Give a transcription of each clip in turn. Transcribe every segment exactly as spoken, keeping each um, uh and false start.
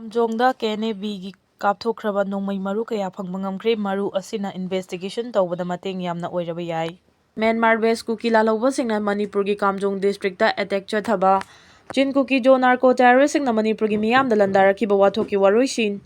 ꯀꯥꯝꯖꯣꯡꯗ K N A ꯕꯤꯒꯤ ꯀꯥꯞꯊꯣꯛꯈ꯭ꯔꯕ ꯅꯣꯡꯃꯩ ꯃꯔꯨ ꯀꯌꯥ ꯐꯪꯕ ꯉꯝꯈ꯭ꯔꯦ꯫ ꯃꯔꯨ ꯑꯁꯤꯅ investigation ꯇꯧꯕꯗ ꯃꯇꯦꯡ ꯌꯥꯝꯅ ꯑꯣꯏꯔꯕ ꯌꯥꯏ꯫ ꯃ꯭ꯌꯥꯟꯃꯥꯔ based ꯀꯨꯀꯤ ꯂꯥꯜꯍꯧꯕꯁꯤꯡꯅ ꯃꯅꯤꯄꯨꯔꯒꯤ ꯀꯥꯝꯖꯣꯡ district ꯇ attack ꯆꯠꯊꯕ꯫ ꯆꯤꯟ ꯀꯨꯀꯤ ꯖꯣ narco terrorist ꯁꯤꯡꯅ ꯃꯅꯤꯄꯨꯔꯒꯤ ꯃꯤꯌꯥꯝꯗ ꯂꯥꯟꯗꯥꯔꯛꯈꯤꯕ ꯋꯥꯊꯣꯛꯀꯤ ꯋꯥꯔꯣꯏꯁꯤꯟ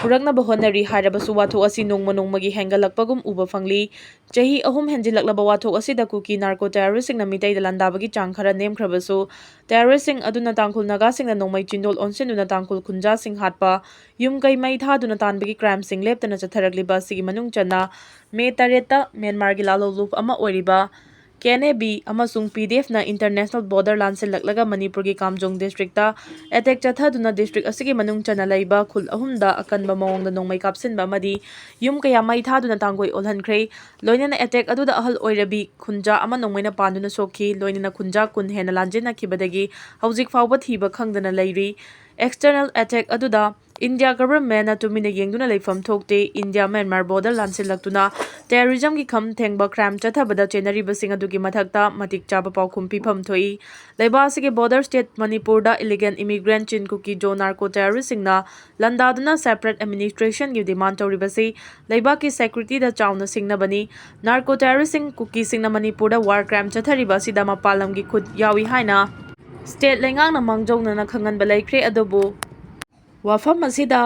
ꯄꯨꯔꯛꯅꯕ ꯍꯣꯠꯅꯔꯤ ꯍꯥꯏꯔꯕꯁꯨ, ꯋꯥꯊꯣꯛ ꯑꯁꯤ ꯅꯣꯡꯃ ꯅꯣꯡꯃꯒꯤ ꯍꯦꯟꯒꯠꯂꯛꯄꯒꯨꯝ ꯎꯕ ꯐꯪꯂꯤ꯫ ꯆꯍꯤ ꯑꯍꯨꯝ ꯍꯦꯟꯖꯤꯜꯂꯛꯂꯕ ꯋꯥꯊꯣꯛ ꯑꯁꯤꯗ ꯀꯨꯀꯤ narco terrorist ꯁꯤꯡꯅ ꯃꯤꯇꯩꯗ ꯂꯥꯟꯗꯥꯕꯒꯤ ꯆꯥꯡ ꯈꯔ ꯅꯦꯝꯈ꯭ꯔꯕꯁꯨ, terrorist ꯁꯤꯡ ꯑꯗꯨꯅ ꯇꯥꯡꯈꯨꯜ ꯅꯥꯒꯥꯁꯤꯡꯅ ꯅꯣꯡꯃꯩ ꯆꯤꯟꯗꯣꯜ ꯑꯣꯟꯁꯤꯟꯗꯨꯅ ꯇꯥꯡꯈꯨꯜ ꯈꯨꯟꯖꯥꯁꯤꯡ ꯍꯥꯠꯄ, ꯌꯨꯝ ꯀꯩ ꯃꯩ ꯊꯥꯗꯨꯅ ꯇꯥꯟꯕꯒꯤ crime ꯁꯤꯡ ꯂꯦꯞꯇꯅ ꯆꯠꯊꯔꯛꯂꯤꯕ ꯑꯁꯤꯒꯤ ꯃꯅꯨꯡ ꯆꯟꯅ ꯃꯦ ꯇꯔꯦꯠꯇ ꯃ꯭ꯌꯥꯟꯃꯥꯔꯒꯤ ꯂꯥꯜꯍꯧꯂꯨꯞ ꯑꯃ ꯑꯣꯏꯔꯤꯕ ꯀꯦ ꯑꯦꯟ ꯑꯦ ꯕꯤ ꯑꯃꯁꯨꯡ ꯄꯤ ꯗꯤ ꯑꯦꯐꯅ international border ꯂꯥꯟꯁꯤꯜꯂꯛꯂꯒ ꯃꯅꯤꯄꯨꯔꯒꯤ ꯀꯥꯝꯖꯣꯡ district ꯇ attack ꯆꯠꯊꯗꯨꯅ district ꯑꯁꯤꯒꯤ ꯃꯅꯨꯡ ꯆꯟꯅ ꯂꯩꯕ ꯈꯨꯜ ꯑꯍꯨꯝꯗ ꯑꯀꯟꯕ ꯃꯑꯣꯡꯗ ꯅꯣꯡꯃꯩ ꯀꯥꯞꯁꯤꯟꯕ ꯑꯃꯗꯤ ꯌꯨꯝ ꯀꯌꯥ ꯃꯩ ꯊꯥꯗꯨꯅ ꯇꯥꯡꯒꯣꯏ ꯑꯣꯜꯍꯟꯈ꯭ꯔꯦ꯫ ꯂꯣꯏꯅꯅ attack ꯑꯗꯨꯗ ꯑꯍꯜ ꯑꯣꯏꯔꯕꯤ ꯈꯨꯟꯖꯥ ꯑꯃ ꯅꯣꯡꯃꯩꯅ ꯄꯥꯟꯗꯨꯅ ꯁꯣꯛꯈꯤ꯫ ꯂꯣꯏꯅꯅ ꯈꯨꯟꯖꯥ ꯀꯨꯟ ꯍꯦꯟꯅ ꯂꯥꯟꯖꯦꯟꯅꯈꯤꯕꯗꯒꯤ ꯍꯧꯖꯤꯛ ꯐꯥꯎꯕ ꯊꯤꯕ ꯈꯪꯗꯅ ꯂꯩꯔꯤ꯫ External attack ꯑꯗꯨꯗ India government ꯅ ꯇꯨꯃꯤꯟꯅ ꯌꯦꯡꯗꯨꯅ ꯂꯩꯐꯝ ꯊꯣꯛꯇꯦ꯫ India Myanmar border ꯂꯥꯟꯁꯤꯜꯂꯛꯇꯨꯅ terrorism ꯒꯤ ꯈꯝ ꯊꯦꯡꯕ crime ꯆꯠꯊꯕꯗ ꯆꯦꯟꯅꯔꯤꯕꯁꯤꯡ ꯑꯗꯨꯒꯤ ꯃꯊꯛꯇ ꯃꯇꯤꯛ ꯆꯥꯕ ꯄꯥꯎꯈꯨꯝ ꯄꯤꯐꯝ ꯊꯣꯛꯏ꯫ ꯂꯩꯕꯥꯛ ꯑꯁꯤꯒꯤ border state ꯃꯅꯤꯄꯨꯔꯗ illegal immigrant ꯆꯤꯟ ꯀꯨꯀꯤ ꯖꯣ narco terrorist ꯁꯤꯡꯅ ꯂꯥꯟꯗꯥꯗꯨꯅ separate administration ꯒꯤ demand ꯇꯧꯔꯤꯕꯁꯤ ꯂꯩꯕꯥꯛꯀꯤ security ꯗ ꯆꯥꯎꯅ ꯁꯤꯡꯅꯕꯅꯤ꯫ Narco terrorist ꯁꯤꯡ ꯀꯨꯀꯤꯁꯤꯡꯅ ꯃꯅꯤꯄꯨꯔꯗ war crime ꯆꯠꯊꯔꯤꯕ ꯑꯁꯤꯗ ꯃꯄꯥꯟ ꯂꯝꯒꯤ ꯈꯨꯠ ꯌꯥꯎꯏ ꯍꯥꯏꯅ state ꯂꯩꯉꯥꯛꯅ ꯃꯥꯡꯖꯧꯅꯅ ꯈꯪꯍꯟꯕ ꯂꯩꯈ꯭ꯔꯦ꯫ ꯑꯗꯨꯕꯨ ꯋꯥꯐꯝ ꯑꯁꯤꯗ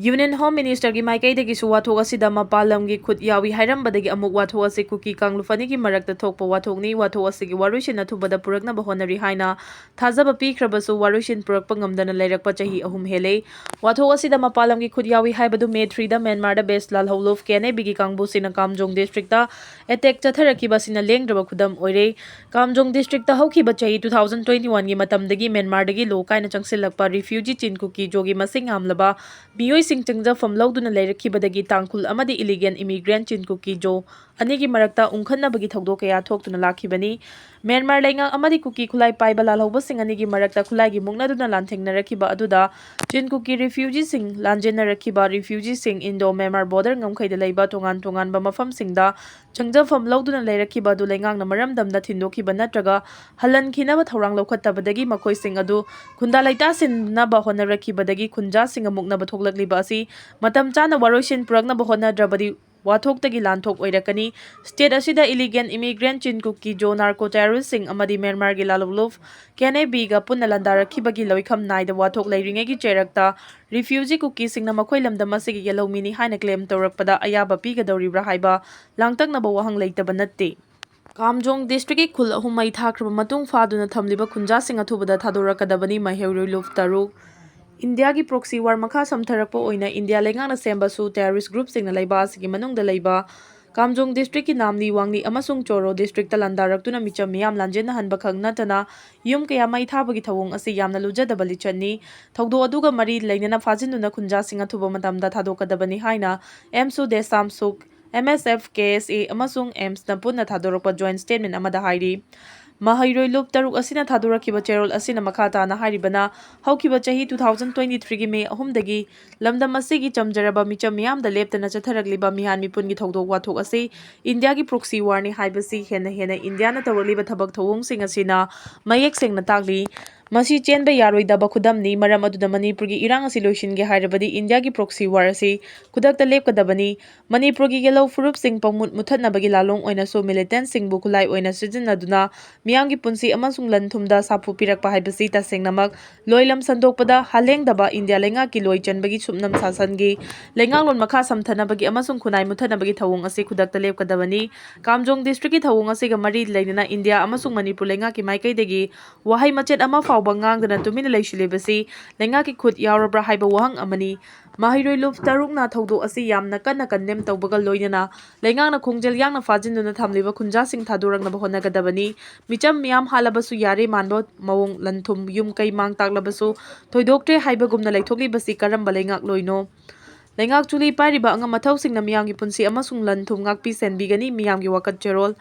Union Home Minister ꯒꯤ ꯃꯥꯏꯀꯩꯗꯒꯤꯁꯨ ꯋꯥꯊꯣꯛ ꯑꯁꯤꯗ ꯃꯄꯥꯟ ꯂꯝꯒꯤ ꯈꯨꯠ ꯌꯥꯎꯏ ꯍꯥꯏꯔꯝꯕꯗꯒꯤ ꯑꯃꯨꯛ ꯋꯥꯊꯣꯛ ꯑꯁꯤ ꯀꯨꯀꯤ ꯀꯥꯡꯂꯨꯞ ꯑꯅꯤꯒꯤ ꯃꯔꯛꯇ ꯊꯣꯛꯄ ꯋꯥꯊꯣꯛꯅꯤ꯫ ꯋꯥꯊꯣꯛ ꯑꯁꯤꯒꯤ ꯋꯥꯔꯣꯏꯁꯤꯟ ꯑꯊꯨꯕꯗ ꯄꯨꯔꯛꯅꯕ ꯍꯣꯠꯅꯔꯤ ꯍꯥꯏꯅ ꯊꯥꯖꯕ ꯄꯤꯈ꯭ꯔꯕꯁꯨ, ꯋꯥꯔꯣꯏꯁꯤꯟ ꯄꯨꯔꯛꯄ ꯉꯝꯗꯅ ꯂꯩꯔꯛꯄ ꯆꯍꯤ ꯑꯍꯨꯝ ꯍꯦꯜꯂꯦ꯫ ꯋꯥꯊꯣꯛ ꯑꯁꯤꯗ ꯃꯄꯥꯟ ꯂꯝꯒꯤ ꯈꯨꯠ ꯌꯥꯎꯏ ꯍꯥꯏꯕꯗꯨ May three ꯗ ꯃ꯭ꯌꯥꯟꯃꯥꯔꯗ base ꯂꯥꯜꯍꯧꯂꯨꯞ ꯀꯦ ꯑꯦꯟ ꯑꯦ ꯕꯤꯒꯤ ꯀꯥꯡꯕꯨꯁꯤꯡꯅ ꯀꯥꯝꯖꯣꯡ district ꯇ attack ꯆꯠꯊꯔꯛꯈꯤꯕ ꯑꯁꯤꯅ ꯂꯦꯡꯗ꯭ꯔꯕ ꯈꯨꯗꯝ ꯑꯣꯏꯔꯦ꯫ ꯀꯥꯝꯖꯣꯡ district ꯇ ꯍꯧꯈꯤꯕ ꯆꯍꯤ two thousand twenty one ꯒꯤ ꯃꯇꯝꯗꯒꯤ ꯃ꯭ꯌꯥꯟꯃꯥꯔꯗꯒꯤ ꯂꯣ ꯀꯥꯏꯅ ꯆꯪꯁꯤꯜꯂꯛꯄ refugee ꯆꯤꯟ ꯀꯨꯀꯤ ꯖꯣꯒꯤ ꯃꯁꯤꯡ ꯌꯥꯝꯂꯕ ꯃꯤꯑꯣꯏꯁꯤꯡ ꯆꯪꯖꯐꯝ ꯂꯧꯗꯨꯅ ꯂꯩꯔꯛꯈꯤꯕꯗꯒꯤ ꯇꯥꯡꯈꯨꯜ ꯑꯃꯗꯤ illegal immigrant ꯆꯤꯟ ꯀꯨꯀꯤ ꯖꯣ ꯑꯅꯤꯒꯤ ꯃꯔꯛꯇ ꯎꯪꯈꯠꯅꯕꯒꯤ ꯊꯧꯗꯣꯛ ꯀꯌꯥ ꯊꯣꯛꯇꯨꯅ ꯂꯥꯛꯈꯤꯕꯅꯤ꯫ ꯃ꯭ꯌꯥꯟꯃꯥꯔ ꯂꯩꯉꯥꯛ ꯑꯃꯗꯤ ꯀꯨꯀꯤ ꯈꯨꯠꯂꯥꯏ ꯄꯥꯏꯕ ꯂꯥꯜꯍꯧꯕꯁꯤꯡ ꯑꯅꯤꯒꯤ ꯃꯔꯛꯇ ꯈꯨꯠꯂꯥꯏꯒꯤ ꯃꯨꯛꯅꯗꯨꯅ ꯂꯥꯟꯊꯦꯡꯅꯔꯛꯈꯤꯕ ꯑꯗꯨꯗ ꯆꯤꯟ ꯀꯨꯀꯤ ꯔꯤꯐ꯭ꯌꯨꯖꯤꯁꯤꯡ ꯂꯥꯟꯖꯦꯟꯅꯔꯛꯈꯤꯕ ꯔꯤꯐ꯭ꯌꯨꯖꯤꯁꯤꯡ ꯏꯟꯗꯣ ꯃ꯭ꯌꯥꯟꯃꯥꯔ ꯕꯣꯔꯗꯔ ꯉꯝꯈꯩꯗ ꯂꯩꯕ ꯇꯣꯉꯥꯟ ꯇꯣꯉꯥꯟꯕ ꯃꯐꯝꯁꯤꯡꯗ ꯆꯪꯖꯐꯝ ꯂꯧꯗꯨꯅ ꯂꯩꯔꯛꯈꯤꯕ ꯑꯗꯨ ꯂꯩꯉꯥꯛꯅ ꯃꯔꯝꯗꯝꯗ ꯊꯤꯟꯗꯣꯛꯈꯤꯕ ꯅꯠꯇ꯭ꯔꯒ ꯍꯜꯍꯟꯈꯤꯅꯕ ꯊꯧꯔꯥꯡ ꯂꯧꯈꯠꯇꯕꯗꯒꯤ ꯃꯈꯣꯏꯁꯤꯡ ꯑꯗꯨ ꯈꯨꯟꯗꯥ ꯂꯩꯇꯥꯁꯤꯟꯅꯕ ꯍꯣꯠꯅꯔꯛꯈꯤꯕꯗꯒꯤ ꯈꯨꯟꯖꯥꯁꯤꯡꯒ ꯃꯨꯛꯅꯕ ꯊꯣꯛꯂꯛꯂꯤꯕ ꯑꯁꯤ ꯃꯇꯝ ꯆꯥꯅ ꯋꯥꯔꯣꯏꯁꯤꯟ ꯄꯨꯔꯛꯅꯕ ꯍꯣꯠꯅꯗ꯭ꯔꯕꯗꯤ ꯋꯥꯊꯣꯛꯇꯒꯤ ꯂꯥꯟꯊꯣꯛ ꯑꯣꯏꯔꯛꯀꯅꯤ꯫ ꯁ꯭ꯇꯦꯠ ꯑꯁꯤꯗ ꯏꯂꯤꯒꯦꯜ ꯏꯃꯤꯒ꯭ꯔꯦꯟꯠ ꯆꯤꯟ ꯀꯨꯀꯤ ꯖꯣ ꯅꯥꯔꯀꯣ ꯇꯦꯔꯣꯔꯤꯁ꯭ꯠꯁꯤꯡ ꯑꯃꯗꯤ ꯃ꯭ꯌꯥꯟꯃꯥꯔꯒꯤ ꯂꯥꯜꯍꯧꯂꯨꯞ ꯀꯦꯟ ꯑꯦ ꯕꯤꯒ ꯄꯨꯟꯅ ꯂꯥꯟꯗꯥꯔꯛꯈꯤꯕꯒꯤ ꯂꯣꯏꯈꯝ ꯅꯥꯏꯗ ꯋꯥꯊꯣꯛ ꯂꯩꯔꯤꯉꯩꯒꯤ ꯆꯩꯔꯛꯇ ꯔꯤꯐ꯭ꯌꯨꯖꯤ ꯀꯨꯀꯤꯁꯤꯡꯅ ꯃꯈꯣꯏ ꯂꯝꯗꯝ ꯑꯁꯤꯒꯤ ꯌꯦꯜꯍꯧꯃꯤꯅꯤ ꯍꯥꯏꯅ ꯀ꯭ꯂꯦꯝ ꯇꯧꯔꯛꯄꯗ ꯑꯌꯥꯕ ꯄꯤꯒꯗꯧꯔꯤꯕ꯭ꯔꯥ ꯍꯥꯏꯕ ꯂꯥꯡꯇꯛꯅꯕ ꯋꯥꯍꯪ ꯂꯩꯇꯕ ꯅꯠꯇꯦ꯫ ꯀꯥꯝꯖꯣꯡ ꯗꯤꯁꯇ꯭ꯔꯤꯛꯀꯤ ꯈꯨꯜ ꯑꯍꯨꯝ ꯃꯩ ꯊꯥꯈ꯭ꯔꯕ ꯃꯇꯨꯡ ꯐꯥꯗꯨꯅ ꯊꯝꯂꯤꯕ ꯈꯨꯟꯖꯥꯁꯤꯡ ꯑꯊꯨꯕꯗ ꯊꯥꯗꯣꯔꯛꯀꯗꯕꯅꯤ꯫ ꯃꯍꯩꯔꯣꯏ ꯂꯨꯞ ꯇꯔꯨꯛ꯫ ꯏꯟꯗꯤꯌꯥꯒꯤ ꯄ꯭ꯔꯣꯛꯁꯤ ꯋꯥꯔ ꯃꯈꯥ ꯁꯝꯊꯔꯛꯄ ꯑꯣꯏꯅ ꯏꯟꯗꯤꯌꯥ ꯂꯩꯉꯥꯛꯅ ꯁꯦꯝꯕ ꯁꯨ ꯇꯦꯔꯣꯔꯤꯁ꯭ꯠ ꯒ꯭ꯔꯨꯞꯁꯤꯡꯅ ꯂꯩꯕꯥꯛ ꯑꯁꯤꯒꯤ ꯃꯅꯨꯡꯗ ꯂꯩꯕ ꯀꯥꯝꯖꯣꯡ ꯗꯤꯁꯇ꯭ꯔꯤꯛꯀꯤ ꯅꯥꯝꯂꯤ, ꯋꯥꯡꯂꯤ ꯑꯃꯁꯨꯡ ꯆꯣꯔꯣ ꯗꯤꯁꯇ꯭ꯔꯤꯛꯇ ꯂꯥꯟꯗꯥꯔꯛꯇꯨꯅ ꯃꯤꯆꯝ ꯃꯤꯌꯥꯝ ꯂꯥꯟꯖꯦꯟꯅꯍꯟꯕ ꯈꯛ ꯅꯠꯇꯅ ꯌꯨꯝ ꯀꯌꯥ ꯃꯩ ꯊꯥꯕꯒꯤ ꯊꯧꯑꯣꯡ ꯑꯁꯤ ꯌꯥꯝꯅ ꯂꯨꯖꯗꯕ ꯂꯤꯆꯠꯅꯤ꯫ ꯊꯧꯗꯣꯛ ꯑꯗꯨꯒ ꯃꯔꯤ ꯂꯩꯅꯅ ꯐꯥꯖꯤꯟꯗꯨꯅ ꯈꯨꯟꯖꯥꯁꯤꯡ ꯑꯊꯨꯕ ꯃꯇꯝꯗ ꯊꯥꯗꯣꯛꯀꯗꯕꯅꯤ ꯍꯥꯏꯅ ꯑꯦꯝꯁꯨ ꯗꯦꯁꯥꯝ ꯁꯨꯛ, ꯑꯦꯝ ꯑꯦꯁ ꯑꯦꯐ, ꯀꯦ ꯑꯦꯁ ꯑꯦ ꯑꯃꯁꯨꯡ ꯑꯦꯝꯁꯅ ꯄꯨꯟꯅ ꯊꯥꯗꯣꯔꯛꯄ ꯖꯣꯏꯟꯠ ꯁ꯭ꯇꯦꯠꯃꯦꯟꯠ ꯑꯃꯗ ꯍꯥꯏꯔꯤ꯫ ꯃꯍꯩꯔꯣꯏ ꯂꯨꯞ ꯇꯔꯨꯛ ꯑꯁꯤꯅ ꯊꯥꯗꯣꯔꯛꯈꯤꯕ ꯆꯦꯔꯣꯜ ꯑꯁꯤꯅ ꯃꯈꯥ ꯇꯥꯅ ꯍꯥꯏꯔꯤꯕꯅ, ꯍꯧꯈꯤꯕ ꯆꯍꯤ two thousand twenty three ꯒꯤ ꯃꯦ ꯑꯍꯨꯝꯗꯒꯤ ꯂꯝꯗꯝ ꯑꯁꯤꯒꯤ ꯆꯝꯖꯔꯕ ꯃꯤꯆꯝ ꯃꯤꯌꯥꯝꯗ ꯂꯦꯞꯇꯅ ꯆꯠꯊꯔꯛꯂꯤꯕ ꯃꯤꯍꯥꯠ ꯃꯤꯄꯨꯟꯒꯤ ꯊꯧꯗꯣꯛ ꯋꯥꯊꯣꯛ ꯑꯁꯤ ꯏꯟꯗꯤꯌꯥꯒꯤ ꯄ꯭ꯔꯣꯛꯁꯤ ꯋꯥꯔꯅꯤ ꯍꯥꯏꯕꯁꯤ ꯍꯦꯟꯅ ꯍꯦꯟꯅ ꯏꯟꯗꯤꯌꯥꯅ ꯇꯧꯔꯛꯂꯤꯕ ꯊꯕꯛ ꯊꯧꯑꯣꯡꯁꯤꯡ ꯑꯁꯤꯅ ꯃꯌꯦꯛ ꯁꯦꯡꯅ ꯇꯥꯛꯂꯤ꯫ ꯃꯁꯤ ꯆꯦꯟꯕ ꯌꯥꯔꯣꯏꯗꯕ ꯈꯨꯗꯝꯅꯤ꯫ ꯃꯔꯝ ꯑꯗꯨꯅ ꯃꯅꯤꯄꯨꯔꯒꯤ ꯏꯔꯥꯡ ꯑꯁꯤ ꯂꯣꯏꯁꯤꯟꯒꯦ ꯍꯥꯏꯔꯕꯗꯤ ꯏꯟꯗꯤꯌꯥꯒꯤ ꯄ꯭ꯔꯣꯛꯁꯤ ꯋꯥꯔ ꯑꯁꯤ ꯈꯨꯗꯛꯇ ꯂꯦꯞꯀꯗꯕꯅꯤ꯫ ꯃꯅꯤꯄꯨꯔꯒꯤ ꯌꯦꯜꯍꯧ ꯐꯨꯔꯨꯞꯁꯤꯡ ꯄꯪꯃꯨꯠ ꯃꯨꯠꯊꯠꯅꯕꯒꯤ ꯂꯥꯂꯣꯡ ꯑꯣꯏꯅꯁꯨ ꯃꯤꯂꯤꯇꯦꯟꯠꯁꯤꯡꯕꯨ ꯈꯨꯠꯂꯥꯏ ꯑꯣꯏꯅ ꯁꯤꯖꯤꯟꯅꯗꯨꯅ ꯃꯤꯌꯥꯝꯒꯤ ꯄꯨꯟꯁꯤ ꯑꯃꯁꯨꯡ ꯂꯟ ꯊꯨꯝꯗ ꯁꯥꯐꯨ ꯄꯤꯔꯛꯄ ꯍꯥꯏꯕꯁꯤ ꯇꯁꯦꯡꯅꯃꯛ ꯂꯣꯏꯂꯝ ꯁꯟꯗꯣꯛꯄꯗ ꯍꯥꯂꯦꯡꯗꯕ ꯏꯟꯗꯤꯌꯥ ꯂꯩꯉꯥꯛꯀꯤ ꯂꯣꯏ ꯆꯟꯕꯒꯤ ꯁꯨꯞꯅꯝ ꯁꯥꯁꯟꯒꯤ ꯂꯩꯉꯥꯛꯂꯣꯟ ꯃꯈꯥ ꯁꯝꯊꯅꯕꯒꯤ ꯑꯃꯁꯨꯡ ꯈꯨꯟꯅꯥꯏ ꯃꯨꯠꯊꯠꯅꯕꯒꯤ ꯊꯧꯑꯣꯡ ꯑꯁꯤ ꯈꯨꯗꯛꯇ ꯂꯦꯞꯀꯗꯕꯅꯤ꯫ ꯀꯥꯝꯖꯣꯡ ꯗꯤꯁꯇ꯭ꯔꯤꯛꯀꯤ ꯊꯧꯑꯣꯡ ꯑꯁꯤꯒ ꯃꯔꯤ ꯂꯩꯅꯅ ꯏꯟꯗꯤꯌꯥ ꯑꯃꯁꯨꯡ ꯃꯅꯤꯄꯨꯔ ꯂꯩꯉꯥꯛꯀꯤ ꯃꯥꯏꯀꯩꯗꯒꯤ ꯋꯥꯍꯩ ꯃꯆꯦꯠ ꯑꯃ ꯐꯥꯎꯕ ꯉꯥꯡꯗꯅ ꯇꯨꯃꯤꯟꯅ ꯂꯩꯁꯤꯜꯂꯤꯕꯁꯤ ꯂꯩꯉꯥꯛꯀꯤ ꯈꯨꯠ ꯌꯥꯎꯔꯕ꯭ꯔꯥ ꯍꯥꯏꯕ ꯋꯥꯍꯪ ꯑꯃꯅꯤ꯫ ꯃꯍꯩꯔꯣꯏ ꯂꯨꯞ ꯇꯔꯨꯛꯅ ꯊꯧꯗꯣꯛ ꯑꯁꯤ ꯌꯥꯝꯅ ꯀꯟꯅ ꯀꯟꯗꯦꯝ ꯇꯧꯕꯒ ꯂꯣꯏꯅꯅ ꯂꯩꯉꯥꯛꯅ ꯈꯣꯡꯖꯦꯜ ꯌꯥꯡꯅ ꯐꯥꯖꯤꯟꯗꯨꯅ ꯊꯝꯂꯤꯕ ꯈꯨꯟꯖꯥꯁꯤꯡ ꯊꯥꯗꯣꯔꯛꯅꯕ ꯍꯣꯠꯅꯒꯗꯕꯅꯤ꯫ ꯃꯤꯆꯝ ꯃꯤꯌꯥꯝ ꯍꯥꯠꯂꯕꯁꯨ ꯌꯥꯔꯦ ꯃꯥꯟꯕ ꯃꯑꯣꯡ, ꯂꯟ ꯊꯨꯝ, ꯌꯨꯝ ꯀꯩ ꯃꯥꯡ ꯇꯥꯛꯂꯕꯁꯨ ꯊꯣꯏꯗꯣꯛꯇ꯭ꯔꯦ ꯍꯥꯏꯕꯒꯨꯝꯅ ꯂꯩꯊꯣꯛꯂꯤꯕꯁꯤ ꯀꯔꯝꯕ ꯂꯩꯉꯥꯛꯂꯣꯏꯅꯣ? ꯂꯩꯉꯥꯛ ꯆꯨꯂꯤ ꯄꯥꯏꯔꯤꯕ ꯑꯉꯝ ꯑꯊꯧꯁꯤꯡꯅ ꯃꯤꯌꯥꯝꯒꯤ ꯄꯨꯟꯁꯤ ꯑꯃꯁꯨꯡ ꯂꯟ ꯊꯨꯝ ꯉꯥꯛꯄꯤ ꯁꯦꯟꯕꯤꯒꯅꯤ, ꯃꯤꯌꯥꯝꯒꯤ ꯋꯥꯀꯠ ꯆꯦꯔꯣꯜ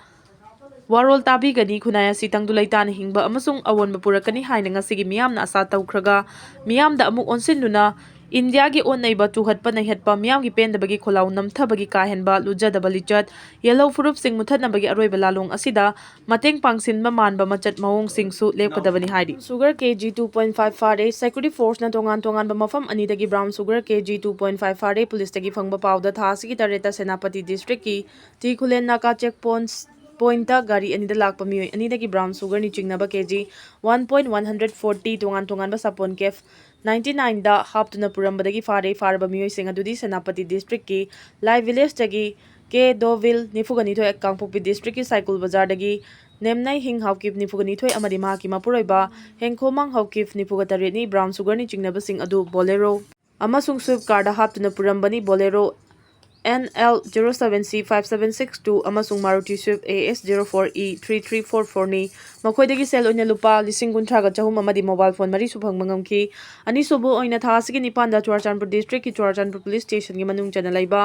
ꯋꯥꯔꯣꯜ ꯇꯥꯕꯤꯒꯅꯤ, ꯈꯨꯟꯅꯥꯏ ꯑꯁꯤ ꯇꯪꯗꯨ ꯂꯩꯇꯥꯅ ꯍꯤꯡꯕ ꯑꯃꯁꯨꯡ ꯑꯑꯣꯟꯕ ꯄꯨꯔꯛꯀꯅꯤ ꯍꯥꯏꯅ ꯉꯁꯤꯒꯤ ꯃꯤꯌꯥꯝꯅ ꯑꯁꯥ ꯇꯧꯈ꯭ꯔꯒ, ꯃꯤꯌꯥꯝꯗ ꯑꯃꯨꯛ ꯑꯣꯟꯁꯤꯟꯗꯨꯅ ꯏꯟꯗꯤꯌꯥꯒꯤ ꯑꯣꯠ ꯅꯩꯕ, ꯆꯨꯍꯠꯄ ꯅꯩꯍꯠꯄ, ꯃꯤꯌꯥꯝꯒꯤ ꯄꯦꯟꯗꯕꯒꯤ ꯈꯣꯜꯂꯥꯎ ꯅꯝꯊꯕꯒꯤ ꯀꯥ ꯍꯦꯟꯕ ꯂꯨꯖꯗꯕ ꯂꯤꯆꯠ, ꯌꯦꯜꯍꯧ ꯐꯨꯔꯨꯞꯁꯤꯡ ꯃꯨꯊꯠꯅꯕꯒꯤ ꯑꯔꯣꯏꯕ ꯂꯥꯂꯣꯡ ꯑꯁꯤꯗ ꯃꯇꯦꯡ ꯄꯥꯡꯁꯤꯟꯕ ꯃꯥꯟꯕ ꯃꯆꯠ ꯃꯑꯣꯡꯁꯤꯡꯁꯨ ꯂꯦꯞꯀꯗꯕꯅꯤ ꯍꯥꯏꯔꯤ꯫ Sugar K G two point five ꯐꯥꯔꯦ꯫ Security Forceꯅ ꯇꯣꯉꯥꯟ ꯇꯣꯉꯥꯟꯕ ꯃꯐꯝ ꯑꯅꯤꯗꯒꯤ brown sugar K G two point five ꯐꯥꯔꯦ꯫ ꯄꯨꯂꯤꯁꯇꯒꯤ ꯐꯪꯕ ꯄꯥꯎꯗ ꯊꯥ ꯑꯁꯤꯒꯤ ꯇꯔꯦꯠꯇ ꯁꯦꯅꯥꯄꯇꯤ districtꯀꯤ ꯇꯤ ꯈꯨꯂꯦꯟ ꯅꯥꯀꯥ check pointꯇ ꯒꯥꯔꯤ ꯑꯅꯤꯗ ꯂꯥꯛꯄ ꯃꯤꯑꯣꯏ ꯑꯅꯤꯗꯒꯤ brown sugarꯅꯤ ꯆꯤꯡꯅꯕ K G one point one hundred forty ꯇꯣꯉꯥꯟ ꯇꯣꯉꯥꯟꯕ ꯁꯥꯄꯣꯟ case ninety nineꯗ ꯍꯥꯞꯇꯨꯅ ꯄꯨꯔꯝꯕꯗꯒꯤ ꯐꯥꯔꯦ꯫ ꯐꯥꯔꯕ ꯃꯤꯑꯣꯏꯁꯤꯡ ꯑꯗꯨꯗꯤ ꯁꯦꯅꯥꯄꯇꯤ districtꯀꯤ ꯂꯥꯏ villageꯇꯒꯤ ꯀꯦ ꯗꯣꯚꯤꯜ ꯅꯤꯐꯨꯒ ꯅꯤꯊꯣꯏ, ꯀꯥꯡꯄꯣꯛꯄꯤ districtꯀꯤ ꯁꯥꯏꯀꯨꯜ ꯕꯖꯥꯔꯗꯒꯤ ꯅꯦꯝꯅꯩ ꯍꯤꯡ ꯍꯥꯎꯀꯤꯞ ꯅꯤꯐꯨꯒ ꯅꯤꯊꯣꯏ ꯑꯃꯗꯤ ꯃꯍꯥꯛꯀꯤ ꯃꯄꯨꯔꯣꯏꯕ ꯍꯦꯡꯈꯣꯃꯥꯡ ꯍꯥꯎꯀꯤꯞ ꯅꯤꯐꯨꯒ ꯇꯔꯦꯠꯅꯤ꯫ Brown sugarꯅꯤ ꯆꯤꯡꯅꯕꯁꯤꯡ ꯑꯗꯨ Bolero ꯑꯃꯁꯨꯡ Swift carꯗ ꯍꯥꯞꯇꯨꯅ ꯄꯨꯔꯝꯕꯅꯤ꯫ Bolero N L zero seven C five seven six two ꯑꯃꯁꯨꯡ Maruti Swift A S zero four E three three four fourꯅꯤ꯫ ꯃꯈꯣꯏꯗꯒꯤ ꯁꯦꯜ ꯑꯣꯏꯅ ꯂꯨꯄꯥ ꯂꯤꯁꯤꯡ ꯀꯨꯟꯊ꯭ꯔꯥꯒ ꯆꯍꯨꯝ ꯑꯃꯗꯤ mobile phone ꯃꯔꯤꯁꯨ ꯐꯪꯕ ꯉꯝꯈꯤ꯫ ꯑꯅꯤꯁꯨꯕ ꯑꯣꯏꯅ ꯊꯥ ꯑꯁꯤꯒꯤ ꯅꯤꯄꯥꯟꯗ ꯆꯨꯔꯥꯆꯥꯟꯄꯨꯔ districtꯀꯤ ꯆꯨꯔꯥꯆꯥꯟꯄꯨꯔ police stationꯒꯤ ꯃꯅꯨꯡ ꯆꯟꯅ ꯂꯩꯕ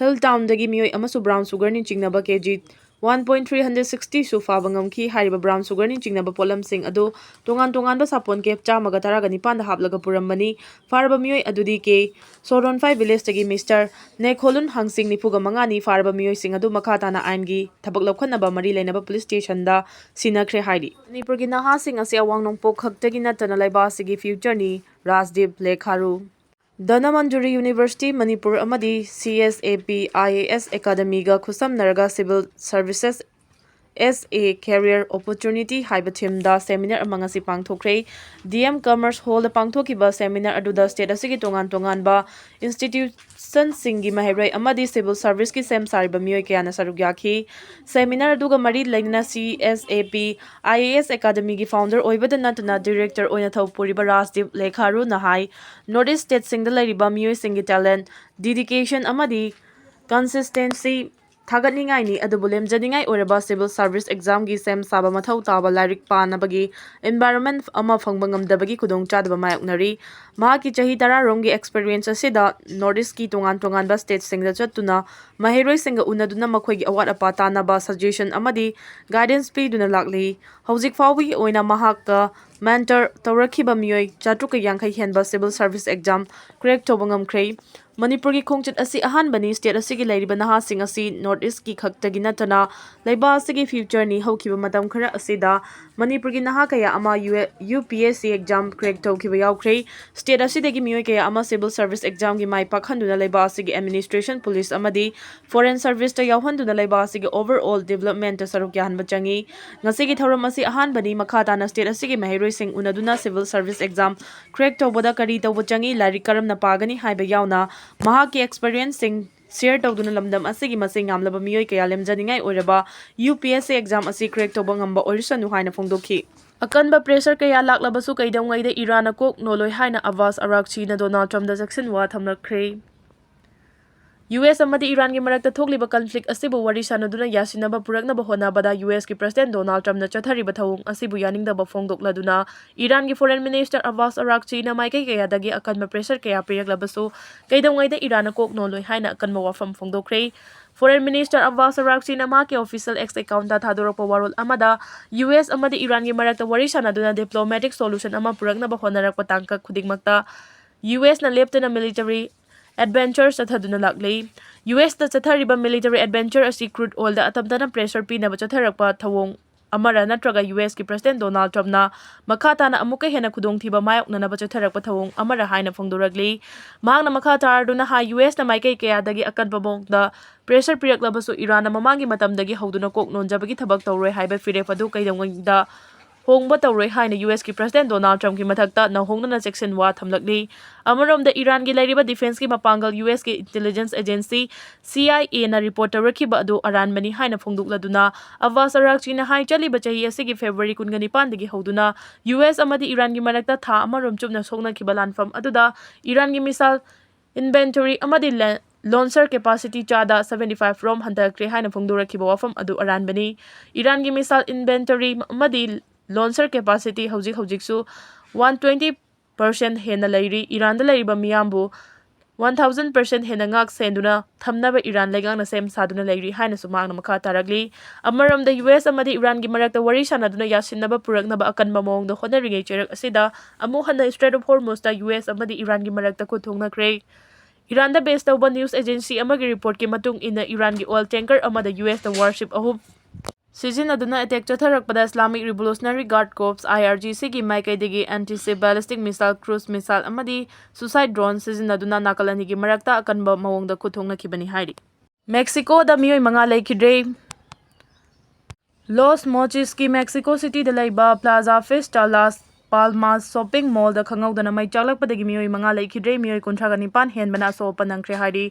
Hill Townꯗꯒꯤ ꯃꯤꯑꯣꯏ ꯑꯃꯁꯨ brown sugarꯅꯤ ꯆꯤꯡꯅꯕ K G one point three hundred sixtyꯁꯨ ꯐꯥꯕ ꯉꯝꯈꯤ꯫ ꯍꯥꯏꯔꯤꯕ brown sugarꯅꯤ ꯆꯤꯡꯅꯕ ꯄꯣꯠꯂꯝꯁꯤꯡ ꯑꯗꯨ ꯇꯣꯉꯥꯟ ꯇꯣꯉꯥꯟꯕ ꯁꯥꯄꯣꯟ case ꯆꯥꯝꯃꯒ ꯇꯔꯥꯒ ꯅꯤꯄꯥꯟꯗ ꯍꯥꯞꯂꯒ ꯄꯨꯔꯝꯕꯅꯤ꯫ ꯐꯥꯔꯕ ꯃꯤꯑꯣꯏ ꯑꯗꯨꯗꯤ ꯀꯦ ꯁꯣꯔꯣꯟꯐꯥꯏ villageꯇꯒꯤ Mister ꯅꯦꯈꯣꯂꯨꯟ ꯍꯪꯁꯤꯡ ꯅꯤꯐꯨꯒ ꯃꯉꯥꯅꯤ꯫ ꯐꯥꯔꯕ ꯃꯤꯑꯣꯏꯁꯤꯡ ꯑꯗꯨ ꯃꯈꯥ ꯇꯥꯅ ꯑꯥꯏꯟꯒꯤ ꯊꯕꯛ ꯂꯧꯈꯠꯅꯕ ꯃꯔꯤ ꯂꯩꯅꯕ police stationꯗ ꯁꯤꯟꯅꯈ꯭ꯔꯦ ꯍꯥꯏꯔꯤ꯫ ꯃꯅꯤꯄꯨꯔꯒꯤ ꯅꯍꯥꯁꯤꯡ ꯑꯁꯤ ꯑꯋꯥꯡ ꯅꯣꯡꯄꯣꯛ ꯈꯛꯇꯒꯤ ꯅꯠꯇꯅ ꯂꯩꯕꯥꯛ ꯑꯁꯤꯒꯤ futureꯅꯤ꯫ ꯔꯥꯖꯗꯤꯞ ꯂꯦꯈꯥꯔꯨ꯫ ꯙꯅꯃꯟꯖꯨꯔꯤ University ꯃꯅꯤꯄꯨꯔ ꯑꯃꯗꯤ C S A P I A S Academyꯒ ꯈꯨꯠꯁꯝꯅꯔꯒ Civil Services as a Career Opportunity ꯍꯥꯏꯕ themeꯗ seminar ꯑꯃ ꯉꯁꯤ ꯄꯥꯡꯊꯣꯛꯈ꯭ꯔꯦ꯫ D M Commerce Hallꯗ ꯄꯥꯡꯊꯣꯛꯈꯤꯕ seminar ꯑꯗꯨꯗ state ꯑꯁꯤꯒꯤ ꯇꯣꯉꯥꯟ ꯇꯣꯉꯥꯟꯕ institutionꯁꯤꯡꯒꯤ ꯃꯍꯩꯔꯣꯏ ꯑꯃꯗꯤ civil serviceꯀꯤ ꯁꯦꯝ ꯁꯥꯔꯤꯕ ꯃꯤꯑꯣꯏ ꯀꯌꯥꯅ ꯁꯔꯨꯛ ꯌꯥꯈꯤ꯫ Seminar ꯑꯗꯨꯒ ꯃꯔꯤ ꯂꯩꯅꯅ C S A P I A S Academyꯒꯤ founder ꯑꯣꯏꯕꯗ ꯅꯠꯇꯅ director ꯑꯣꯏꯅ ꯊꯧ ꯄꯨꯔꯤꯕ ꯔꯥꯖꯗꯤꯞ ꯂꯦꯈꯥꯔꯨꯅ ꯍꯥꯏ, North East stateꯁꯤꯡꯗ ꯂꯩꯔꯤꯕ ꯃꯤꯑꯣꯏꯁꯤꯡꯒꯤ talent, dedication ꯑꯃꯗꯤ consistency ꯊꯥꯒꯠꯅꯤꯡꯉꯥꯏꯅꯤ, ꯑꯗꯨꯕꯨ ꯂꯦꯝꯖꯅꯤꯡꯉꯥꯏ ꯑꯣꯏꯔꯕ civil service examꯒꯤ ꯁꯦꯝ ꯁꯥꯕ ꯃꯊꯧ ꯇꯥꯕ ꯂꯥꯏꯔꯤꯛ ꯄꯥꯅꯕꯒꯤ environment ꯑꯃ ꯐꯪꯕ ꯉꯝꯗꯕꯒꯤ ꯈꯨꯗꯣꯡꯆꯥꯗꯕ ꯃꯥꯌꯣꯛꯅꯔꯤ꯫ ꯃꯍꯥꯛꯀꯤ ꯆꯍꯤ ꯇꯔꯥ ꯔꯣꯝꯒꯤ experience ꯑꯁꯤꯗ North Eastꯀꯤ ꯇꯣꯉꯥꯟ ꯇꯣꯉꯥꯟꯕ stateꯁꯤꯡꯗ ꯆꯠꯇꯨꯅ ꯃꯍꯩꯔꯣꯏꯁꯤꯡꯒ ꯎꯅꯗꯨꯅ ꯃꯈꯣꯏꯒꯤ ꯑꯋꯥꯠ ꯑꯄꯥ ꯇꯥꯟꯅꯕ suggestion ꯑꯃꯗꯤ guidance ꯄꯤꯗꯨꯅ ꯂꯥꯛꯂꯤ꯫ ꯍꯧꯖꯤꯛ ꯐꯥꯎꯕꯒꯤ ꯑꯣꯏꯅ ꯃꯍꯥꯛꯀ mentor ꯇꯧꯔꯛꯈꯤꯕ ꯃꯤꯑꯣꯏ ꯆꯥꯇ꯭ꯔꯨꯛꯀ ꯌꯥꯡꯈꯩ ꯍꯦꯟꯕ civil service exam crack ꯇꯧꯕ ꯉꯝꯈ꯭ꯔꯦ꯫ ꯃꯅꯤꯄꯨꯔꯒꯤ ꯈꯣꯡꯆꯠ ꯑꯁꯤ ꯑꯍꯥꯟꯕꯅꯤ꯫ State ꯑꯁꯤꯒꯤ ꯂꯩꯔꯤꯕ ꯅꯍꯥꯁꯤꯡ ꯑꯁꯤ North Eastꯀꯤ ꯈꯛꯇꯒꯤ ꯅꯠꯇꯅ ꯂꯩꯕꯥꯛ ꯑꯁꯤꯒꯤ futureꯅꯤ꯫ ꯍꯧꯈꯤꯕ ꯃꯇꯝ ꯈꯔ ꯑꯁꯤꯗ ꯃꯅꯤꯄꯨꯔꯒꯤ ꯅꯍꯥ ꯀꯌꯥ ꯑꯃ ꯌꯨ-, UPSC exam crack ꯇꯧꯈꯤꯕ ꯌꯥꯎꯈ꯭ꯔꯦ꯫ State ꯑꯁꯤꯗꯒꯤ ꯃꯤꯑꯣꯏ ꯀꯌꯥ ꯑꯃ civil service examꯒꯤ ꯃꯥꯏ ꯄꯥꯛꯍꯟꯗꯨꯅ ꯂꯩꯕꯥꯛ ꯑꯁꯤꯒꯤ administration, police ꯑꯃꯗꯤ foreign serviceꯇ ꯌꯥꯎꯍꯟꯗꯨꯅ ꯂꯩꯕꯥꯛ ꯑꯁꯤꯒꯤ overall developmentꯇ ꯁꯔꯨꯛ ꯌꯥꯍꯟꯕ ꯆꯪꯏ꯫ ꯉꯁꯤꯒꯤ ꯊꯧꯔꯝ ꯑꯁꯤ ꯑꯍꯥꯟꯕꯅꯤ꯫ ꯃꯈꯥ ꯇꯥꯅ state ꯑꯁꯤꯒꯤ ꯃꯍꯩꯔꯣꯏꯁꯤꯡ ꯎꯅꯗꯨꯅ civil service exam crack ꯇꯧꯕꯗ ꯀꯔꯤ ꯇꯧꯕ ꯆꯪꯏ, ꯂꯥꯏꯔꯤꯛ ꯀꯔꯝꯅ ꯄꯥꯒꯅꯤ ꯍꯥꯏꯕ ꯌꯥꯎꯅ ꯃꯍꯥꯛꯀꯤ experienceꯁꯤꯡ share ꯇꯧꯗꯨꯅ ꯂꯝꯗꯝ ꯑꯁꯤꯒꯤ ꯃꯁꯤꯡ ꯌꯥꯝꯂꯕ ꯃꯤꯑꯣꯏ ꯀꯌꯥ ꯂꯦꯝꯖꯅꯤꯡꯉꯥꯏ ꯑꯣꯏꯔꯕ UPSC exam ꯑꯁꯤ crack ꯇꯧꯕ ꯉꯝꯕ ꯑꯣꯏꯔꯁꯅꯨ ꯍꯥꯏꯅ ꯐꯣꯡꯗꯣꯛꯈꯤ꯫ ꯑꯀꯟꯕ pressure ꯀꯌꯥ ꯂꯥꯛꯂꯕꯁꯨ ꯀꯩꯗꯧꯉꯩꯗ ꯏꯔꯥꯟꯅ ꯀꯣꯛ ꯅꯣꯜꯂꯣꯏ ꯍꯥꯏꯅ ꯑꯕꯥꯁ ꯑꯔꯥꯛꯆꯤꯅ ꯗꯣꯅꯥꯜꯗ ꯇ꯭ꯔꯝꯞꯗ ꯆꯦꯛꯁꯤꯟꯋꯥ ꯊꯝꯂꯛꯈ꯭ꯔꯦ꯫ ꯌꯨ ꯑꯦꯁ ꯑꯃꯗꯤ ꯏꯔꯥꯟꯒꯤ ꯃꯔꯛꯇ ꯊꯣꯛꯂꯤꯕ conflict ꯑꯁꯤꯕꯨ ꯋꯥꯔꯤ ꯁꯥꯅꯗꯨꯅ ꯌꯥꯁꯤꯟꯅꯕ ꯄꯨꯔꯛꯅꯕ ꯍꯣꯠꯅꯕꯗ ꯌꯨ ꯑꯦꯁꯀꯤ President ꯗꯣꯅꯥꯜꯗ ꯇ꯭ꯔꯝꯞꯅ ꯆꯠꯊꯔꯤꯕ ꯊꯧꯑꯣꯡ ꯑꯁꯤꯕꯨ ꯌꯥꯅꯤꯡꯗꯕ ꯐꯣꯡꯗꯣꯛꯂꯗꯨꯅ ꯏꯔꯥꯟꯒꯤ Foreign Minister ꯑꯕꯥꯁ ꯑꯔꯥꯛꯆꯤꯅ ꯃꯥꯏꯀꯩ ꯀꯌꯥꯗꯒꯤ ꯑꯀꯟꯕ pressure ꯀꯌꯥ ꯄꯤꯔꯛꯂꯕꯁꯨ ꯀꯩꯗꯧꯉꯩꯗ ꯏꯔꯥꯟꯅ ꯀꯣꯛ ꯅꯣꯜꯂꯣꯏ ꯍꯥꯏꯅ ꯑꯀꯟꯕ ꯋꯥꯐꯝ ꯐꯣꯡꯗꯣꯛꯈ꯭ꯔꯦ꯫ Foreign Minister ꯑꯕꯥꯁ ꯑꯔꯥꯛꯆꯤꯅ ꯃꯍꯥꯛꯀꯤ official X accountꯇ ꯊꯥꯗꯣꯔꯛꯄ ꯋꯥꯔꯣꯜ ꯑꯃꯗ ꯌꯨ ꯑꯦꯁ ꯑꯃꯗꯤ ꯏꯔꯥꯟꯒꯤ ꯃꯔꯛꯇ ꯋꯥꯔꯤ ꯁꯥꯅꯗꯨꯅ diplomatic solution ꯑꯃ ꯄꯨꯔꯛꯅꯕ ꯍꯣꯠꯅꯔꯛꯄ ꯇꯥꯡꯀꯛ ꯈꯨꯗꯤꯡꯃꯛꯇ ꯌꯨ ꯑꯦꯁꯅ ꯂꯦꯞꯇꯅ military adventure ꯆꯠꯊꯗꯨꯅ ꯂꯥꯛꯂꯤ꯫ ꯌꯨ ꯑꯦꯁꯇ ꯆꯠꯊꯔꯤꯕ military adventure ꯑꯁꯤ crude oilꯗ ꯑꯇꯝꯇꯅ pressure ꯄꯤꯅꯕ ꯆꯠꯊꯔꯛꯄ ꯊꯧꯑꯣꯡ ꯑꯃꯔ ꯅꯠꯇ꯭ꯔꯒ ꯌꯨ ꯑꯦꯁꯀꯤ President ꯗꯣꯅꯥꯜꯗ ꯇ꯭ꯔꯝꯞꯅ ꯃꯈꯥ ꯇꯥꯅ ꯑꯃꯨꯛꯀ ꯍꯦꯟꯅ ꯈꯨꯗꯣꯡꯊꯤꯕ ꯃꯥꯌꯣꯛꯅꯅꯕ ꯆꯠꯊꯔꯛꯄ ꯊꯧꯑꯣꯡ ꯑꯃꯔ ꯍꯥꯏꯅ ꯐꯣꯡꯗꯣꯔꯛꯂꯤ꯫ ꯃꯍꯥꯛꯅ ꯃꯈꯥ ꯇꯥꯔꯗꯨꯅ ꯍꯥꯏ, ꯌꯨ ꯑꯦꯁꯅ ꯃꯥꯏꯀꯩ ꯀꯌꯥꯗꯒꯤ ꯑꯀꯟꯕ ꯃꯑꯣꯡꯗ pressure ꯄꯤꯔꯛꯂꯕꯁꯨ ꯏꯔꯥꯟꯅ ꯃꯃꯥꯡꯒꯤ ꯃꯇꯝꯗꯒꯤ ꯍꯧꯗꯨꯅ ꯀꯣꯛ ꯅꯣꯟꯖꯕꯒꯤ ꯊꯕꯛ ꯇꯧꯔꯣꯏ ꯍꯥꯏꯕ ꯐꯤꯔꯦꯞ ꯑꯗꯨ ꯀꯩꯗꯧꯉꯩꯗ ꯍꯣꯡꯕ ꯇꯧꯔꯣꯏ ꯍꯥꯏꯅ ꯌꯨ ꯑꯦꯁꯀꯤ President ꯗꯣꯅꯥꯜꯗ ꯇ꯭ꯔꯝꯞꯀꯤ ꯃꯊꯛꯇ ꯅꯧꯍꯧꯅꯅ ꯆꯦꯛꯁꯤꯟꯋꯥ ꯊꯝꯂꯛꯂꯤ꯫ ꯑꯃꯔꯣꯝꯗ ꯏꯔꯥꯟꯒꯤ ꯂꯩꯔꯤꯕ defenceꯀꯤ ꯃꯄꯥꯡꯒꯜ ꯌꯨ ꯑꯦꯁꯀꯤ intelligence agency C I Aꯅ report ꯇꯧꯔꯛꯈꯤꯕ ꯑꯗꯨ ꯑꯔꯥꯟꯕꯅꯤ ꯍꯥꯏꯅ ꯐꯣꯡꯗꯣꯛꯂꯗꯨꯅ ꯑꯕꯥꯁ ꯑꯔꯥꯛꯆꯤꯅ ꯍꯥꯏ, ꯆꯠꯂꯤꯕ ꯆꯍꯤ ꯑꯁꯤꯒꯤ February ꯀꯨꯟꯒ ꯅꯤꯄꯥꯟꯗꯒꯤ ꯍꯧꯗꯨꯅ ꯌꯨ ꯑꯦꯁ ꯑꯃꯗꯤ ꯏꯔꯥꯟꯒꯤ ꯃꯔꯛꯇ ꯊꯥ ꯑꯃꯔꯣꯝ ꯆꯨꯞꯅ ꯁꯣꯛꯅꯈꯤꯕ ꯂꯥꯟꯐꯝ ꯑꯗꯨꯗ ꯏꯔꯥꯟꯒꯤ missile inventory ꯑꯃꯗꯤ land launcher capacity ꯆꯥꯗ seventy five ꯔꯣꯝ ꯍꯟꯊꯈ꯭ꯔꯦ ꯍꯥꯏꯅ ꯐꯣꯡꯗꯣꯔꯛꯈꯤꯕ ꯋꯥꯐꯝ ꯑꯗꯨ ꯑꯔꯥꯟꯕꯅꯤ꯫ ꯏꯔꯥꯟꯒꯤ missile inventory ꯑꯃꯗꯤ launcher capacity ꯍꯧꯖꯤꯛ ꯍꯧꯖꯤꯛꯁꯨ one twenty percent ꯍꯦꯟꯅ ꯂꯩꯔꯤ꯫ ꯏꯔꯥꯟꯗ ꯂꯩꯔꯤꯕ ꯃꯤꯌꯥꯝꯕꯨ one thousand percent ꯍꯦꯟꯅ ꯉꯥꯛ ꯁꯦꯟꯗꯨꯅ ꯊꯝꯅꯕ ꯏꯔꯥꯟ ꯂꯩꯉꯥꯛꯅ ꯁꯦꯝ ꯁꯥꯗꯨꯅ ꯂꯩꯔꯤ ꯍꯥꯏꯅꯁꯨ ꯃꯍꯥꯛꯅ ꯃꯈꯥ ꯇꯥꯔꯛꯂꯤ꯫ ꯑꯃꯔꯣꯝꯗ, ꯌꯨ ꯑꯦꯁ ꯑꯃꯗꯤ ꯏꯔꯥꯟꯒꯤ ꯃꯔꯛꯇ ꯋꯥꯔꯤ ꯁꯥꯟꯅꯗꯨꯅ ꯌꯥꯁꯤꯟꯅꯕ ꯄꯨꯔꯛꯅꯕ ꯑꯀꯟꯕ ꯃꯑꯣꯡꯗ ꯍꯣꯠꯅꯔꯤꯉꯩ ꯆꯩꯔꯛ ꯑꯁꯤꯗ ꯑꯃꯨꯛ ꯍꯟꯅ Strait of Hormuzꯇ ꯌꯨ ꯑꯦꯁ ꯑꯃꯗꯤ ꯏꯔꯥꯟꯒꯤ ꯃꯔꯛꯇ ꯈꯨꯠ ꯊꯣꯛꯅꯈ꯭ꯔꯦ꯫ ꯏꯔꯥꯟꯗ base ꯇꯧꯕ news agency ꯑꯃꯒꯤ reportꯀꯤ ꯃꯇꯨꯡ ꯏꯟꯅ, ꯏꯔꯥꯟꯒꯤ oil tanker ꯑꯃꯗ ꯌꯨ ꯑꯦꯁꯅ warship ꯑꯍꯨꯝ ꯁꯤꯖꯤꯟꯅꯗꯨꯅ attack ꯆꯠꯊꯔꯛꯄꯗ Islamic Revolutionary Guard Corps, I R G Cꯒꯤ ꯃꯥꯏꯀꯩꯗꯒꯤ anti-ship ballistic missile, cruise missile ꯑꯃꯗꯤ suicide drone ꯁꯤꯖꯤꯟꯅꯗꯨꯅ ꯅꯥꯀꯜ ꯑꯅꯤꯒꯤ ꯃꯔꯛꯇ ꯑꯀꯟꯕ ꯃꯑꯣꯡꯗ ꯈꯨꯠ ꯊꯣꯛꯅꯈꯤꯕꯅꯤ ꯍꯥꯏꯔꯤ꯫ ꯃꯦꯛꯁꯤꯀꯣꯗ ꯃꯤꯑꯣꯏ ꯃꯉꯥ ꯂꯩꯈꯤꯗ꯭ꯔꯦ꯫ ꯂꯣꯁ ꯃꯣꯆꯤꯁꯀꯤ ꯃꯦꯛꯁꯤꯀꯣ ꯁꯤꯇꯤꯗ ꯂꯩꯕ Plaza Fiesta Las Palmas shopping mallꯗ ꯈꯪꯍꯧꯗꯅ ꯃꯩ ꯆꯥꯛꯂꯛꯄꯗꯒꯤ ꯃꯤꯑꯣꯏ ꯃꯉꯥ ꯂꯩꯈꯤꯗ꯭ꯔꯦ, ꯃꯤꯑꯣꯏ ꯀꯨꯟꯊ꯭ꯔꯥꯒ ꯅꯤꯄꯥꯟ ꯍꯦꯟꯕꯅ ꯑꯁꯣꯛ ꯑꯄꯟ ꯅꯪꯈ꯭ꯔꯦ ꯍꯥꯏꯔꯤ꯫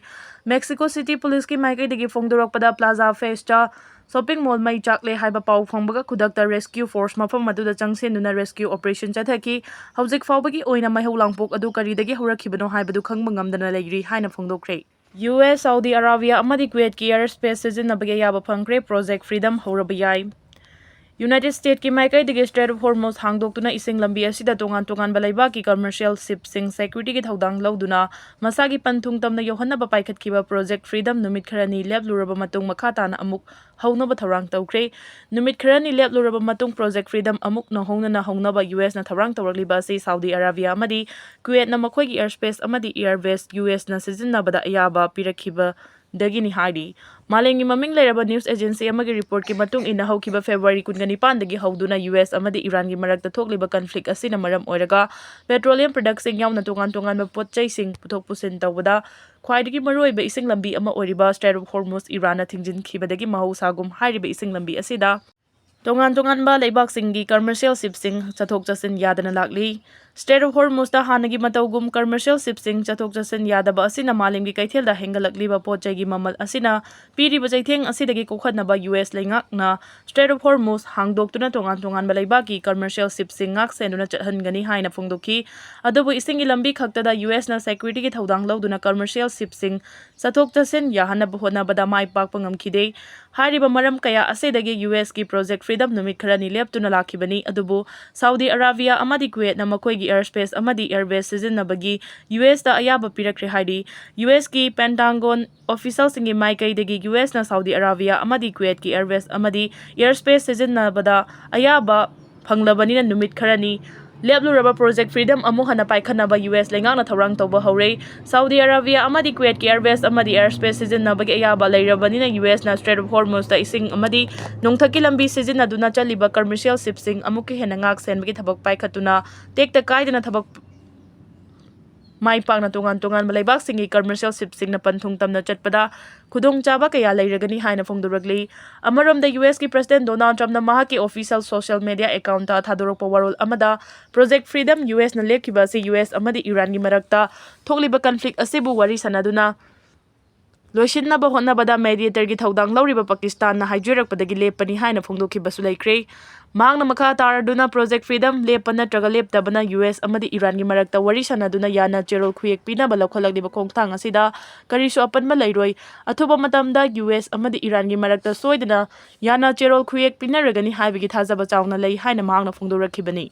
ꯃꯦꯛꯁꯤꯀꯣ ꯁꯤꯇꯤ ꯄꯨꯂꯤꯁꯀꯤ ꯃꯥꯏꯀꯩꯗꯒꯤ ꯐꯣꯡꯗꯣꯔꯛꯄꯗ, Plaza Fiesta shopping mall ꯃꯩ ꯆꯥꯛꯂꯦ ꯍꯥꯏꯕ ꯄꯥꯎ ꯐꯪꯕꯒ ꯈꯨꯗꯛꯇ rescue force ꯃꯐꯝ ꯑꯗꯨꯗ ꯆꯪꯁꯤꯟꯗꯨꯅ rescue operation ꯆꯠꯊꯈꯤ꯫ ꯍꯧꯖꯤꯛ ꯐꯥꯎꯕꯒꯤ ꯑꯣꯏꯅ ꯃꯩꯍꯧ ꯂꯥꯡꯄꯣꯛ ꯑꯗꯨ ꯀꯔꯤꯗꯒꯤ ꯍꯧꯔꯛꯈꯤꯕꯅꯣ ꯍꯥꯏꯕꯗꯨ ꯈꯪꯕ ꯉꯝꯗꯅ ꯂꯩꯔꯤ ꯍꯥꯏꯅ ꯐꯣꯡꯗꯣꯛꯈ꯭ꯔꯦ꯫ ꯌꯨ ꯑꯦꯁ, ꯁꯥꯎꯗꯤ ꯑꯔꯥꯕꯤꯌꯥ ꯑꯃꯗꯤ ꯀꯨꯋꯦꯠꯀꯤ air space ꯁꯤꯖꯤꯟꯅꯕꯒꯤ ꯑꯌꯥꯕ ꯐꯪꯈ꯭ꯔꯦ꯫ Project Freedom ꯍꯧꯔꯕ ꯌꯥꯏ꯫ ꯌꯨꯅꯥꯏꯇꯦꯗ ꯁ꯭ꯇꯦꯠꯀꯤ ꯃꯥꯏꯀꯩꯗꯒꯤ Strait of Hormuz ꯍꯥꯡꯗꯣꯛꯇꯨꯅ ꯏꯁꯤꯡ ꯂꯝꯕꯤ ꯑꯁꯤꯗ ꯇꯣꯉꯥꯟ ꯇꯣꯉꯥꯟꯕ ꯂꯩꯕꯥꯛꯀꯤ commercial shipꯁꯤꯡ securityꯒꯤ ꯊꯧꯗꯥꯡ ꯂꯧꯗꯨꯅ ꯃꯁꯥꯒꯤ ꯄꯟꯊꯨꯡ ꯇꯝꯅ ꯌꯧꯍꯟꯅꯕ ꯄꯥꯏꯈꯠꯈꯤꯕ Project Freedom ꯅꯨꯃꯤꯠ ꯈꯔꯅꯤ ꯂꯦꯞꯂꯨꯔꯕ ꯃꯇꯨꯡ ꯃꯈꯥ ꯇꯥꯅ ꯑꯃꯨꯛ ꯍꯧꯅꯕ ꯊꯧꯔꯥꯡ ꯇꯧꯈ꯭ꯔꯦ꯫ ꯅꯨꯃꯤꯠ ꯈꯔꯅꯤ ꯂꯦꯞꯂꯨꯔꯕ ꯃꯇꯨꯡ Project Freedom ꯑꯃꯨꯛ ꯅꯧꯍꯧꯅꯅ ꯍꯧꯅꯕ ꯌꯨ ꯑꯦꯁꯅ ꯊꯧꯔꯥꯡ ꯇꯧꯔꯛꯂꯤꯕ ꯑꯁꯤ ꯁꯥꯎꯗꯤ ꯑꯔꯥꯕꯤꯌꯥ ꯑꯃꯗꯤ ꯀꯨꯋꯦꯠꯅ ꯃꯈꯣꯏꯒꯤ air space ꯑꯃꯗꯤ air base ꯌꯨ ꯑꯦꯁꯅ ꯁꯤꯖꯤꯟꯅꯕꯗ ꯑꯌꯥꯕ ꯄꯤꯔꯛꯈꯤꯕꯗꯒꯤꯅꯤ ꯍꯥꯏꯔꯤ꯫ ꯃꯥꯂꯦꯝꯒꯤ ꯃꯃꯤꯡ ꯂꯩꯔꯕ news agency ꯑꯃꯒꯤ reportꯀꯤ ꯃꯇꯨꯡ ꯏꯟꯅ, ꯍꯧꯈꯤꯕ February ꯀꯨꯟꯒ ꯅꯤꯄꯥꯟꯗꯒꯤ ꯍꯧꯗꯨꯅ ꯌꯨ ꯑꯦꯁ ꯑꯃꯗꯤ ꯏꯔꯥꯟꯒꯤ ꯃꯔꯛꯇ ꯊꯣꯛꯂꯤꯕ conflict ꯑꯁꯤꯅ ꯃꯔꯝ ꯑꯣꯏꯔꯒ petroleum productꯁꯤꯡ ꯌꯥꯎꯅ ꯇꯣꯉꯥꯟ ꯇꯣꯉꯥꯟꯕ ꯄꯣꯠ ꯆꯩꯁꯤꯡ ꯄꯨꯊꯣꯛ ꯄꯨꯁꯤꯟ ꯇꯧꯕꯗ ꯈ꯭ꯋꯥꯏꯗꯒꯤ ꯃꯔꯨꯑꯣꯏꯕ ꯏꯁꯤꯡ ꯂꯝꯕꯤ ꯑꯃ ꯑꯣꯏꯔꯤꯕ Strait of Hormuz ꯏꯔꯥꯟꯅ ꯊꯤꯡꯖꯤꯟꯈꯤꯕꯗꯒꯤ ꯃꯍꯧꯁꯥꯒꯨꯝ ꯍꯥꯏꯔꯤꯕ ꯏꯁꯤꯡ ꯂꯝꯕꯤ ꯑꯁꯤꯗ ꯇꯣꯉꯥꯟ ꯇꯣꯉꯥꯟꯕ ꯂꯩꯕꯥꯛꯁꯤꯡꯒꯤ commercial shipꯁꯤꯡ ꯆꯠꯊꯣꯛ ꯆꯠꯁꯤꯟ ꯌꯥꯗꯅ ꯂꯥꯛꯂꯤ꯫ Strait of Hormuz ꯇ ꯍꯥꯟꯅꯒꯤ ꯃꯇꯧꯒꯨꯝ commercial ship ꯁꯤꯡ ꯆꯠꯊꯣꯛ ꯆꯠꯁꯤꯟ ꯌꯥꯗꯕ ꯑꯁꯤꯅ ꯃꯥꯂꯦꯝꯒꯤ ꯀꯩꯊꯦꯜꯗ ꯍꯦꯟꯒꯠꯂꯛꯂꯤꯕ ꯄꯣꯠ ꯆꯩꯒꯤ ꯃꯃꯜ ꯑꯁꯤꯅ ꯄꯤꯔꯤꯕ ꯆꯩꯊꯦꯡ ꯑꯁꯤꯗꯒꯤ ꯀꯣꯛꯍꯟꯅꯕ U S ꯂꯩꯉꯥꯛꯅ Strait of Hormuz ꯍꯥꯡꯗꯣꯛꯇꯨꯅ ꯇꯣꯉꯥꯟ ꯇꯣꯉꯥꯟꯕ ꯂꯩꯕꯥꯛꯀꯤ commercial ship ꯁꯤꯡ ꯉꯥꯛ ꯁꯦꯟꯗꯨꯅ ꯆꯠꯍꯟꯒꯅꯤ ꯍꯥꯏꯅ ꯐꯣꯡꯗꯣꯛꯈꯤ꯫ ꯑꯗꯨꯕꯨ ꯏꯁꯤꯡꯒꯤ ꯂꯝꯕꯤ ꯈꯛꯇꯗ U S ꯅ security ꯒꯤ ꯊꯧꯗꯥꯡ ꯂꯧꯗꯨꯅ commercial ship ꯁꯤꯡ ꯆꯠꯊꯣꯛ ꯆꯠꯁꯤꯟ ꯌꯥꯍꯟꯅꯕ ꯍꯣꯠꯅꯕꯗ ꯃꯥꯏ ꯄꯥꯛꯄ ꯉꯝꯈꯤꯗꯦ꯫ ꯍꯥꯏꯔꯤꯕ ꯃꯔꯝ ꯀꯌꯥ ꯑꯁꯤꯗꯒꯤ U S ꯀꯤ Project Freedom ꯅꯨꯃꯤꯠ ꯈꯔꯅꯤ ꯂꯦꯞꯇꯨꯅ ꯂꯥꯛꯈꯤꯕꯅꯤ, ꯑꯗꯨꯕꯨ Saudi Arabia ꯑꯃꯗꯤ Kuwait ꯅ ꯃꯈꯣꯏꯒꯤ airspace ꯑꯃꯗꯤ airbase ꯁꯤꯖꯤꯟꯅꯕꯒꯤ U S ꯇ ꯑꯌꯥꯕ ꯄꯤꯔꯛꯈ꯭ꯔꯦ ꯍꯥꯏꯔꯤ꯫ U S ꯀꯤ Pentagon official ꯁꯤꯡꯒꯤ ꯃꯥꯏꯀꯩꯗꯒꯤ U S ꯅ Saudi Arabia ꯑꯃꯗꯤ Kuwait ꯀꯤ airbase ꯑꯃꯗꯤ airspace ꯁꯤꯖꯤꯟꯅꯕꯗ ꯑꯌꯥꯕ ꯐꯪꯂꯕꯅꯤꯅ ꯅꯨꯃꯤꯠ ꯈꯔꯅꯤ ꯂꯦꯞꯂꯨꯔꯕ Project Freedom ꯑꯃꯨꯛ ꯍꯟꯅ ꯄꯥꯏꯈꯠꯅꯕ U S ꯂꯩꯉꯥꯛꯅ ꯊꯧꯔꯥꯡ ꯇꯧꯕ ꯍꯧꯔꯦ꯫ Saudi Arabia ꯑꯃꯗꯤ Kuwait ꯀꯤ airbase ꯑꯃꯗꯤ airspace ꯁꯤꯖꯤꯟꯅꯕꯒꯤ ꯑꯌꯥꯕ ꯂꯩꯔꯕꯅꯤꯅ U S ꯅ Strait of Hormuz ꯇ ꯏꯁꯤꯡ ꯑꯃꯗꯤ ꯅꯣꯡꯊꯛꯀꯤ ꯂꯝꯕꯤ ꯁꯤꯖꯤꯟꯅꯗꯨꯅ ꯆꯠꯂꯤꯕ commercial ship ꯁꯤꯡ ꯑꯃꯨꯛꯀ ꯍꯦꯟꯅ ꯉꯥꯛ ꯁꯦꯟꯕꯒꯤ ꯊꯕꯛ ꯄꯥꯏꯈꯠꯇꯨꯅ ꯇꯦꯛꯇ ꯀꯥꯏꯗꯅ ꯊꯕꯛ ꯃꯥꯏ ꯄꯥꯛꯅ ꯇꯣꯉꯥꯟ ꯇꯣꯉꯥꯟꯕ ꯂꯩꯕꯥꯛꯁꯤꯡꯒꯤ commercial ship ꯁꯤꯡꯅ ꯄꯟꯊꯨꯡ ꯇꯝꯅ ꯆꯠꯄꯗ ꯈꯨꯗꯣꯡꯆꯥꯕ ꯀꯌꯥ ꯂꯩꯔꯒꯅꯤ ꯍꯥꯏꯅ ꯐꯣꯡꯗꯣꯔꯛꯂꯤ꯫ ꯑꯃꯔꯣꯝꯗ U S ꯀꯤ President Donald Trump ꯅ ꯃꯍꯥꯛꯀꯤ official social media account ꯇ ꯊꯥꯗꯣꯔꯛꯄ ꯋꯥꯔꯣꯜ ꯑꯃꯗ Project Freedom U S ꯅ ꯂꯦꯞꯈꯤꯕ ꯑꯁꯤ U S ꯑꯃꯗꯤ Iran ꯒꯤ ꯃꯔꯛꯇ ꯊꯣꯛꯂꯤꯕ conflict ꯑꯁꯤꯕꯨ ꯋꯥꯔꯤ ꯁꯥꯟꯅꯗꯨꯅ ꯂꯣꯏꯁꯤꯟꯅꯕ ꯍꯣꯠꯅꯕꯗ mediator ꯒꯤ ꯊꯧꯗꯥꯡ ꯂꯧꯔꯤꯕ ꯄꯥꯀꯤꯁꯇꯥꯟꯅ ꯍꯥꯏꯖꯔꯛꯄꯗꯒꯤ ꯂꯦꯞꯄꯅꯤ ꯍꯥꯏꯅ ꯐꯣꯡꯗꯣꯛꯈꯤꯕꯁꯨ ꯂꯩꯈ꯭ꯔꯦ꯫ ꯃꯍꯥꯛꯅ ꯃꯈꯥ ꯇꯥꯔꯗꯨꯅ Project Freedom ꯂꯦꯞꯄ ꯅꯠꯇ꯭ꯔꯒ ꯂꯦꯞꯇꯕꯅ U S ꯑꯃꯗꯤ Iran ꯒꯤ ꯃꯔꯛꯇ ꯋꯥꯔꯤ ꯁꯥꯟꯅꯗꯨꯅ ꯌꯥꯅ ꯆꯦꯔꯣꯜ ꯈꯨꯌꯦꯛ ꯄꯤꯅꯕ ꯂꯧꯈꯠꯂꯛꯂꯤꯕ ꯈꯣꯡꯊꯥꯡ ꯑꯁꯤꯗ ꯀꯔꯤꯁꯨ ꯑꯄꯟꯕ ꯂꯩꯔꯣꯏ꯫ ꯑꯊꯨꯕ ꯃꯇꯝꯗ U S ꯑꯃꯗꯤ Iran ꯒꯤ ꯃꯔꯛꯇ ꯁꯣꯏꯗꯅ ꯌꯥꯅ ꯆꯦꯔꯣꯜ ꯈꯨꯌꯦꯛ ꯄꯤꯅꯔꯒꯅꯤ ꯍꯥꯏꯕꯒꯤ ꯊꯥꯖꯕ ꯆꯥꯎꯅ ꯂꯩ ꯍꯥꯏꯅ ꯃꯍꯥꯛꯅ ꯐꯣꯡꯗꯣꯔꯛꯈꯤꯕꯅꯤ꯫